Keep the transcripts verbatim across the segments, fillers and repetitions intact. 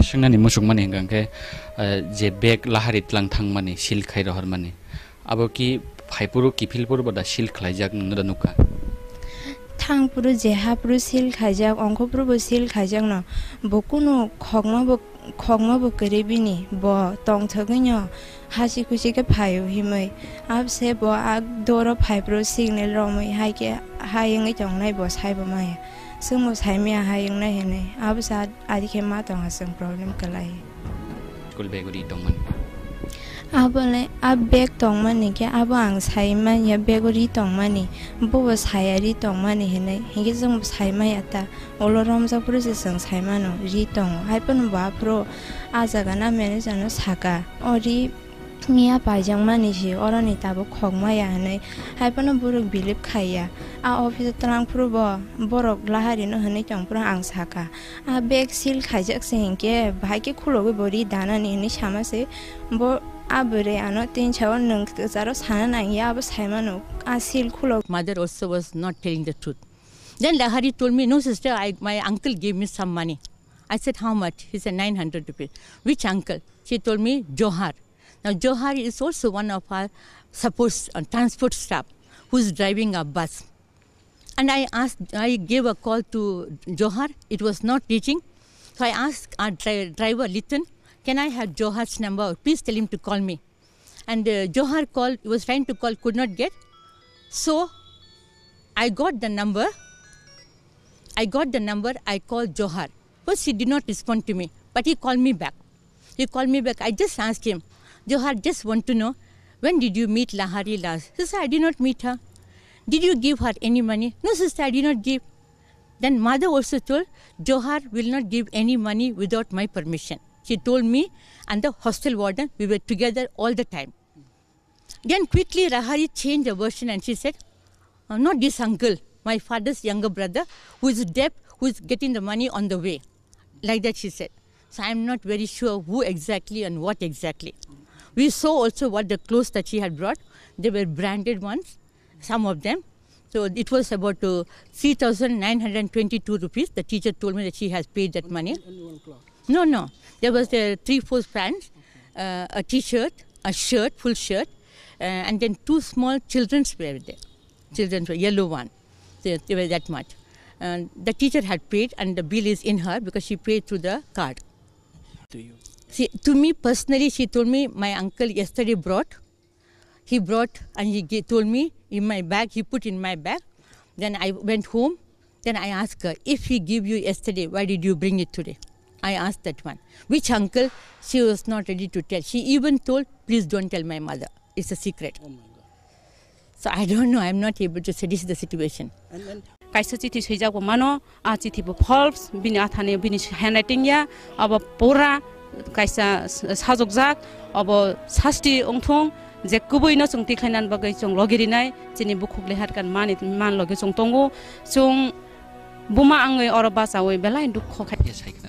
Swngnani muchungmani hwnkha khe, eh, je bag lahari tlang thangmani, seal khai rohormani. Abo ki phaiphuru kiphilphuru boda seal khlaijak nwng da nukha? Thangphuru je haphuru seal khaijak, ongkhophuru bo seal khaijakno. Bo kunu khokma bo, khokma bo kwrwi bini. Bo tongthogwino hasi khusi khe phaio himwi. Abse bo a doro phaiphuru signal romwi hai khe hai wngwi tongnai bo saibo maya. Chwngbo saimaya hai wngnai hinwi. Abose Adi khe ma tong aswk problem kwlai. School bag ri tongmani. Abo le, a bag tongmani khe abo ang sai manya bag ri tongmani, bobo saya ri tongmani hinwi, hinkhe chwng sai maya ta. Ulo romjak phuru se chwng sai mano, ri tongo. Hai phano bo aphuru a jaga na manager no saka, o ri miya paijak mani se, oroni tabuk khok maya hinwi. Hai phano borok believe khaiya. A office o twlang phuru bo borok lahari no hinwi tong phuru ang saka. A bag seal khaijak se hinkhe, bahai khe khulogwi bo ri danani hinwi sama se. Bo a bwrwi ano tin sao nwng kwcharo sana nangya, abo sai mano a seal khulog. Mother also was not telling the truth. Then Lahari told me, "No, sister, I, my uncle gave me some money." I said, "How much?" He said, "Nine hundred rupees." "Which uncle?" She told me, "Johar." Now, Johar is also one of our support, uh, transport staff who is driving a bus. And I asked, I gave a call to Johar. It was not reaching. So I asked our dri-, driver, Litan, "Can I have Johar's number? Please tell him to call me." And, uh, Johar called, he was trying to call, could not get. So I got the number. I got the number. I called Johar. First, he did not respond to me, but he called me back. He called me back. I just asked him, "Johar, just want to know, when did you meet Lahari last?" He said, "I did not meet her." "Did you give her any money?" "No, sister, I did not give." Then mother also told, "Johar will not give any money without my permission." She told me and the hostel warden, we were together all the time. Then quickly Lahari changed the version and she said, "Uh, not this uncle, my father's younger brother, who is deaf, who is getting the money on the way." Like that she said. So I am not very sure who exactly and what exactly. We saw also what the clothes that she had brought. They were branded ones, some of them. So it was about, uh, three thousand nine hundred twenty-two rupees. The teacher told me that she has paid that money. Only one cloth? No, no. There was, uh, three, four pants, uh, a T-shirt, a shirt, full shirt, uh, and then two small children's wear there. Children's wear, yellow one. They, they were that much. And the teacher had paid, and the bill is in her because she paid through the card. To you? See, to me personally, she told me, "My uncle yesterday brought, he brought and he ga-, told me in my bag, he put in my bag." Then I went home. Then I asked her, "If he gave you yesterday, why did you bring it today?" I asked that one. Which uncle? She was not ready to tell. She even told, "Please don't tell my mother. It's a secret." Oh my God. So I don't know. I'm not able to say this is the situation. And then kaisa chithi swijak bo mano, a chithi bo false, bini athani, bini handwriting ya, abo pura kaisa s-, sajokjak, abo sasti wngthung, je kubui no chwng tikhlai nan bagwi chwng logi rinai, chini bukhuk leharkan mani man logi chwng tongo, chwng buma wngwi oro bachawi belai dukho khai. Yes, hai khna.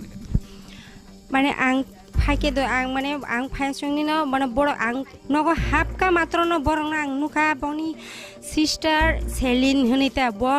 Mane ang phaikhe do ang mane ang phai chwngni no mane borok ang nogo hapka matro no borok no ang nukha boni sister Selin hinwi ta bo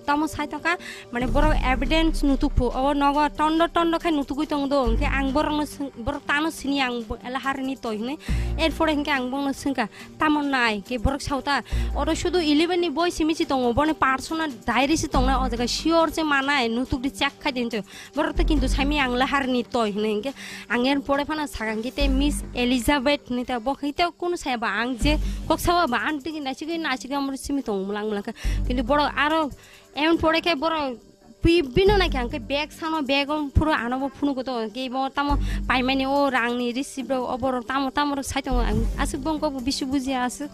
tamo sai tongkha mane borok evidence nutukphu o nogo tondo tondo khai nutugwi tong do hwnkhe ang borok no swng borok tano sini ang bo ela harini toi hinwi erpore hwnkhe ang bongno swngkha tamo nai ke borok sauta oro sudu eleven ni boi simi si tongo boni personal diary si tongna o jaga sure se manai nutuk di check khai din to. Borok to kintu saimi ang laharni toi hwnwi hinkhe ang yan pore phano sakang khe tei Miss Elizabeth hwnwi ta bo hwnwi ta kunu saya ba ang je kok sawa ba ang tigi nachigwi nachigwi amoro simi tong mulang mulang khe. Kintu borok aro emon pore khe borok pi-, bino naikhe ang khe bag sano bag o phuru ano bo phunuk to ke bo tamo paimani o rangni receipt rok o borok tamo tamo rok sai tongo ang aswk bong kok bisu buji aswk.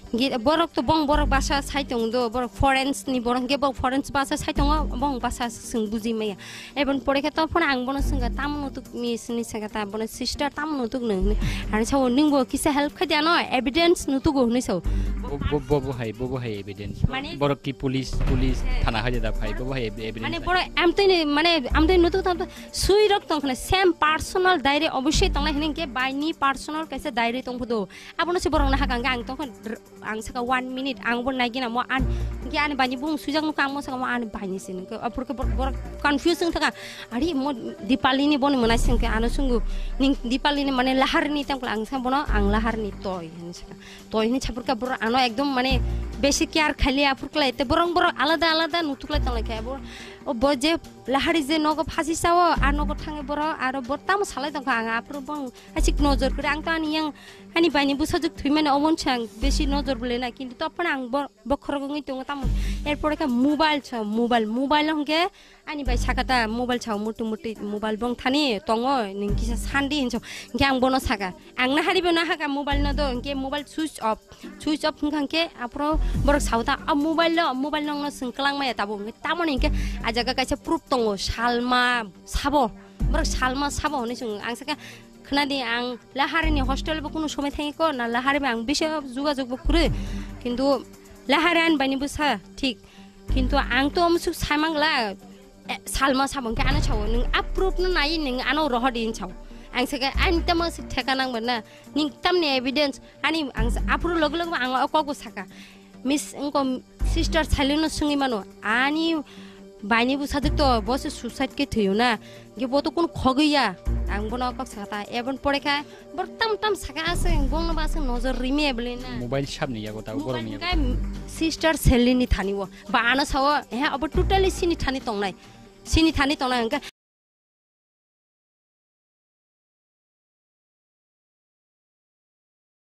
Ge-, borok to bong borok basa sai tong do, borok foreigns ni borok hwnkhe borok foreigns basa sai tongo, bong basa swng buji maya. Ebon pore khe to phone ang bono swngkha, "Tamo nutuk miss?" Hwnwi swngkha ta, bono, "Sister, tamo nutuk nung?" Hwnwi. Ani sao, "Nungbo kisa help khai di ano, evidence nutugo," hwnwi sao. Bo, bo, bo, bo hai, bo, bo hai evidence. Mane? Borok ki police, police thana hai da phai, bo, bo hai ev-, evidence. Mane borok amtwini, mane amtwini nutuk tamo sui rok tong khna, same personal diary obviously tongnai hwnwi hwnkhe by ni personal kaisa diary tong phudo. Abono se borokno hakang khe ang tongkha dr-, ang saka one minute, ang bo naigina mo an Ke ani baini bung sujak nukha ang mo saka mo ani baini sin ke. Apur ke bor, bor confuse wng thaka. Ari mo Dipali ni boni mwnai sin ke ano sungu. Ning Dipali ni mane lahar ni tang ang saka bono ang lahar ni toy hin saka. Toy hin chapur ka bor ano ekdom mane besi care khali apur kala ete borong borong alada alada nutuk lai tang lai kha. Bor o bo je lahari je nogo phasi sao a nogo thange boro aro bor tamo salai tang kha ang apur bong asik nojor kore ang to ani yang ani baini busajuk thwi mane omon sang besi nojor bole na kintu to phana ang bor bokhorok wngwi tongo tamo. Erpore khe mobile sa, mobile, mobile hwnkhe ani bai saka ta mobile sao mutu mutu mobile bong thani tongo ning kisa sandi hinso. Hwnkhe ang bono saka ang na haribo na haka mobile no do hwnkhe mobile switch off, switch off hwnkha hwnkhe aphro borok sao ta a mobile lo mobile nong no swng kwlang maya tabo hwnkhe tamoni hwnkhe a jaga kaisa proof tongo salma sabo borok salma sabo hwnwi swng ang saka khwnadi ang lahari ni hostel bo kunu somoi thangiko na lahari bai ang bisa jugajog bo kwrwi kintu lahari ani bai ni bwsa thik. Kintu ang to omo suk sai mangla, eh, salma sabo hwnkhe ano sao, "Nwng a proof no nai, nwng ano rohor di," hin sao. Ang saka, "Ani tamo sik theka nang ba na, ning tamni evidence?" Ani ang sa-, aphuru loge loge ang o kok bo saka. Miss, wngko sister Sailino swngwi mano, "Ani bai ni bwsa dik to, bo se suicide khe thwiyo na, hwnkhe bo to kunu khogwi ya." Ang bono o kok saka ta, ebon pore kha, Bor tam tam saka aswk, bongno ba aswk nojor rimi ebole na. Mobile sabni yago ta, Mobile borokni yago. Hwnkhe sister Selini thani o. Ba ano sao, he, abo totally sini thani tongnai. Sini thani tongnai hwnkhe